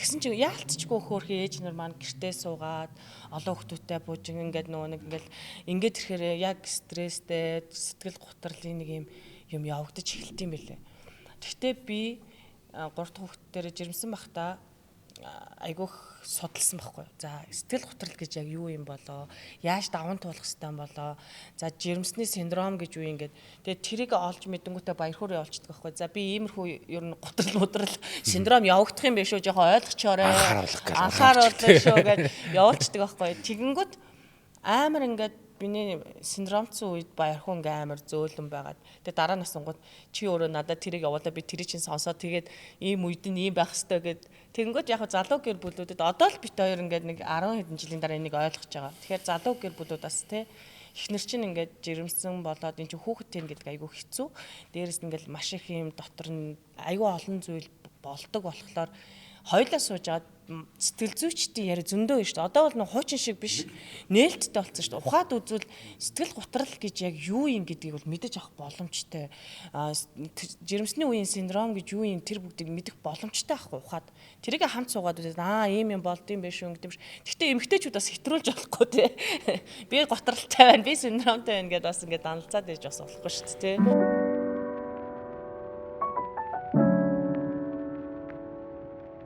Тэгсэн чинь яалтчгүй хөөрхөн ээж нар маань гэртээ суугаад олон хүүхдүүдтэй буужин ингээд нөгөө нэг ингээд ингээд ирэхээр яг стресстэй, сэтгэл гутралын нэг юм юм явагдаж эхэлт юм билээ. Гэхдээ би 3 дахь хүүхд дээр жирэмсэн бахта айгүйх судалсан байхгүй. За, сэтгэл гутрал гэж яг юу юм болоо? Яаж даван туулах хэвтэй юм болоо? За, жирэмсний синдром гэж юу юм гээд тэгээд тэрийг олж мэдэнгүүтээ баяр хөөр явуулчихдаг байхгүй. За, би иймэрхүү ер нь гутрал мудрал синдром явагдах юм биш үү? Жоохон ойлгочоорой. Анхааруулах шүү гээд явуулчихдаг байхгүй. Тэгэнгүүт амар ингээд миний синдромцсон үед баярхуу ингээ амар зөөлөн байгаад, тэгээ дараа насангууд чи өөрөө надад тэрийг явуулаа, би тэрийг чинь сонсоод, тэгээд ийм үед нь ийм байх хэвээр гэд. Тэгэнгүүт яг залуу гэр бүлүүдэд одоо л бит хоёр ингээд нэг 10 хэдэн жилийн дараа энийг ойлгож байгаа. Тэгэхээр залуу гэр бүлүүд бас те, эхнэр чинь ингээд жирэмсэн болоод эн чинь хүүхэд тэн гэдэг айгүй хэцүү. Дээрээс нь ингээд маш их юм дотор нь айгүй олон зүйл болдог болохоор хоёлаа сууж аваад сэтгэл зүйчдийн яриа зөндөө байна шүү дээ. Одоо бол нэг хуучин шиг биш, нээлттэй болсон шүү дээ. Ухаад үзвэл сэтгэл гутрал гэж яг юу юм гэдгийг бол мэдэж авах боломжтой. Жирэмсний үеийн синдром гэж юу юм, тэр бүгдийг мэдэх боломжтой ахгүй ухаад. Тэрийг хамт суугаад үзээд аа, ийм юм болд юм биш үү гэдэг юм биш. Гэхдээ эмэгтэйчүүд бас хэтрүүлж болохгүй те. Би гутралтай байна, би синдромтой байна гэдээ бас ингээд даналцаад ээж бас болохгүй шүү дээ те.